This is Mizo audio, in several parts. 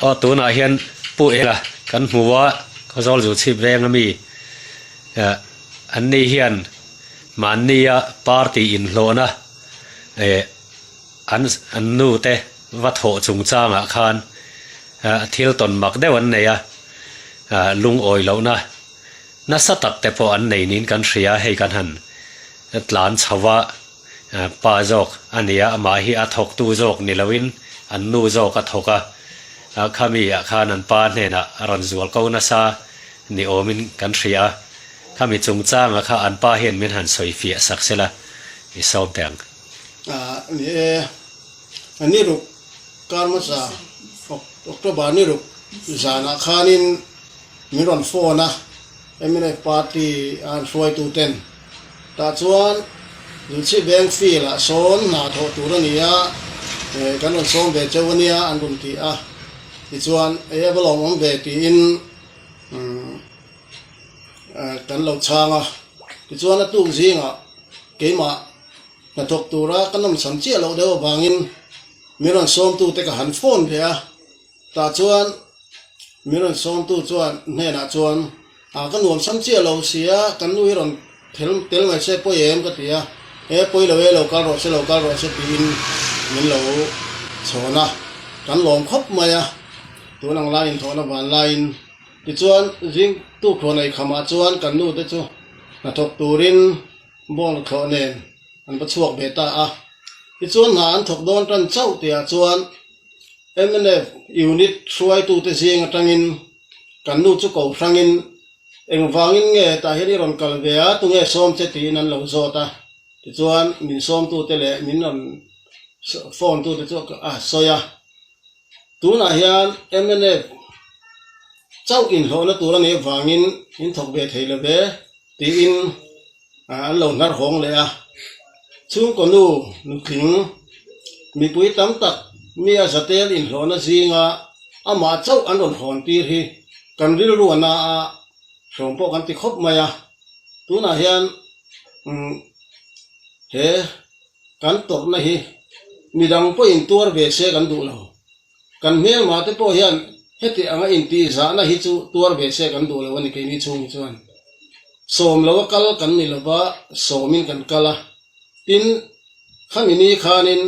Aw tunah hian Pu Ela kan hmu a, Khawzawl zu chhip veng ami eh an ni hian mahnia party inhlawhna eh an an nu te va thawh chungchangah khan eh thil tawn mak deuh an nei a, ah lungawi lohna nasa tak te pawh an nei niin kan hria hei kan han tlan chho a. Pa zawk a ni a, amah hi a thawktu zawk ni loin an nu zawk a thawk a, khami ah khan an pa hnenah a rawn zual ko nasa ni awmin kan hria a, khami chungchanga kha an pa hian min han sawi fiah sak sela i sawm teh ang. Ni e, ni ruk kar hmasa October ni ruk zanah khanin min rawn phone a, mnf party a an hruaituten Tah chuan Zulchhip Veng field ah sawn hna thawh tur a ni a, kan rawn sawm ve cheu a nia an rawn ti a, tichuan ei a va lawm awm ve tiin kan lo chhang a, tichuan a tuk zingah keimah hnathawk tura ka nawmsam chiah loh deuh avangin min rawn sawmtute ka han phone ve a, tah chuan min rawn sawmtu chuan hnenah chuan Ah ka nuam sam chiah lo sia, kan nu hi rawn tel tel mai se pawi em ka ti a, he pawi lo e lo kal rawh se lo kal rawh se tiin min lo chhawn a, kan lawm khawp mai a, tun ang laiin thawhna van laiin tichuan zing tukthuah nei khamah chuan kan nu te chu hnathawk turin bawng thlawh nen an va chhuak ve ta a, tichuan hna an thawk dawn tan chauh tihah chuan mnf unit hruaitute zing atangin Kan nu chu ko hrangin, Engvangin nge tah hian i rawn kal ve a, tunge sawm che tiin an lo zawt a. Tichuan, min sawmtute leh min rawn phone tute chu a sawi a. Tunah hian mnf chauh inhlawhna tur a nih avangin in thawk ve thei lo ve tiin an lo hnar hawng leh a. Chhungkaw nu, nutling, mipui tam tak mi a zatel inhlawhna zinga amah chauh an rawn hawn tir hi kan rilru a na a, hrawm pawh kan ti khawp mai a. Tunah hian he kan tawrhna hi midang pawhin tuar ve se kan duh lo. Kan hmelma te pawh hian heti anga intihzahna hi chu tuar ve se kan duh lo a ni keini chhung hi chuan. Sawm lo a kal kan ni lova, sawmin kan kal a. Tin, khami ni khanin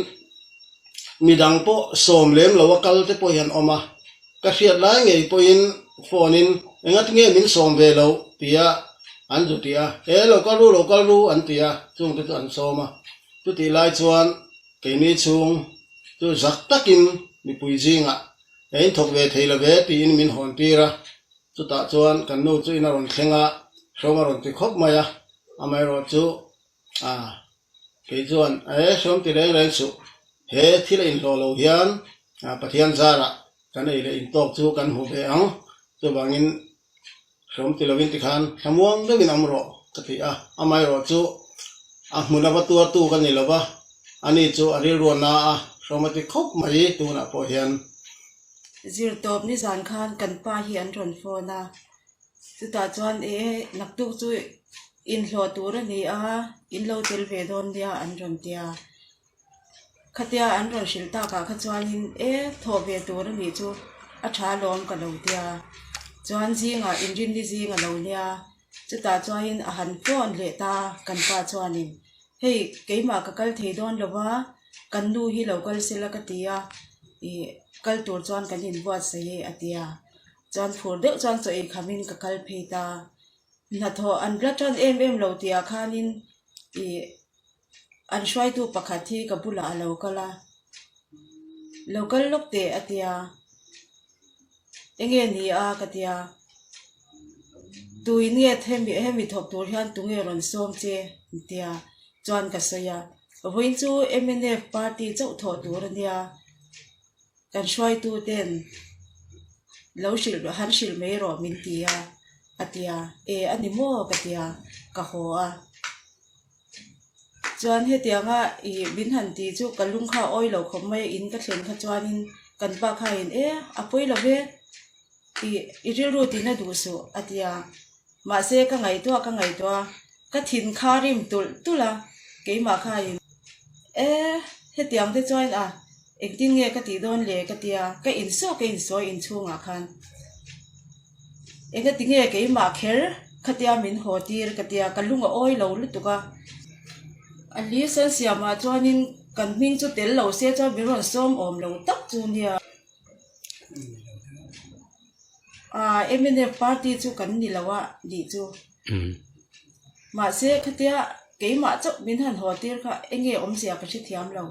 midang pawh sawm lem lo a kal te pawh hi an awm a. Ka hriat lai ngei pawhin phone in engati nge min sawm ve loh tia an zu ti a, e lo kal ru lo kal ru an ti a, chungte chu an sawm a. Chutih lai chuan keini chhung chu zak takin mipui zingah ka inthawk ve thei lo ve tiin min hawn tir a. Chutah chuan kan nu chu in a rawn thleng a, hrawng a rawn ti khawp mai a, amaherawh chu ah kei chuan e hrawng ti reng reng suh, he thil a inhlawh lo hian ah Pathian zarah kan ei leh intawk chu kan hmu ve ang, chuvangin hrawng ti lovin tikhan thlamuang deuhin awm rawh ka ti a, amaherawh chu a hmun a va tuartu ka ni lova, ani chu a rilru a na a, hrawng a ti khawp mai tunah pawh hian. Zirtawp nizan khan kan pa hi an rawn phone a, chutah chuan e naktuk chu inhlawh tur a ni a, in lo tel ve dawn nia an rawn ti a, khatia an rawn hrilh takah kha chuanin e thawh ve tur a nih chu a tha alawm ka lo tia, chuan zingah inrinni zing a lo nia. Chutah chuanin a han phone leh ta kan pa chuanin hei keimah ka kal thei dawn lo va kan nu hi lo kal sela ka ti a ih kal tur chuan kan inbuatsaih e a ti a chuan phur deuh chuan chaw ei khamin ka kal phei ta hnathawh an la tan em em lo tihah khanin ih an hruaitu pakhat hi ka bulah a lo kal a lo kal lawk teh a ti a enge ni a ka ti a tuin nge hemi hemi thawk tur hian tunge rawn sawm che an ti a chuan ka sawi a vawiin chu mnf party chauh thawh tur a nia. Kan hruaitu ten lo hrilh han hrilh mai rawh min ti a, a ti a, e a ni maw ka ti a, ka haw a. Chuan hetianga ih min han ti chu ka lung kha a awi lo khawp mai a, in ka thlen kha chuanin kan pa khain e a pawi lo ve ih i rilru tina duh suh a ti a, mahse ka ngaihtuah ka ngaihtuah a, ka thin kha rim tulh tulh a, keimah khain e hetiang te chuan a. Engtin nge ka tih dawn le ka tia, ka insaw ka insawi inchhungah khan. Engati nge keimah kher khatia min haw tir ka tia, ka lung a awi lo lutuk a. A list an siamah chuanin kan hming chu tel lo se chuan min rawn sawm awm lo tak chu nia. Aaa mnf party chu kan ni lo a nih chu. Mahse khatia keimah chauh min han haw tir kha enge awmzia ka hrethiam lo.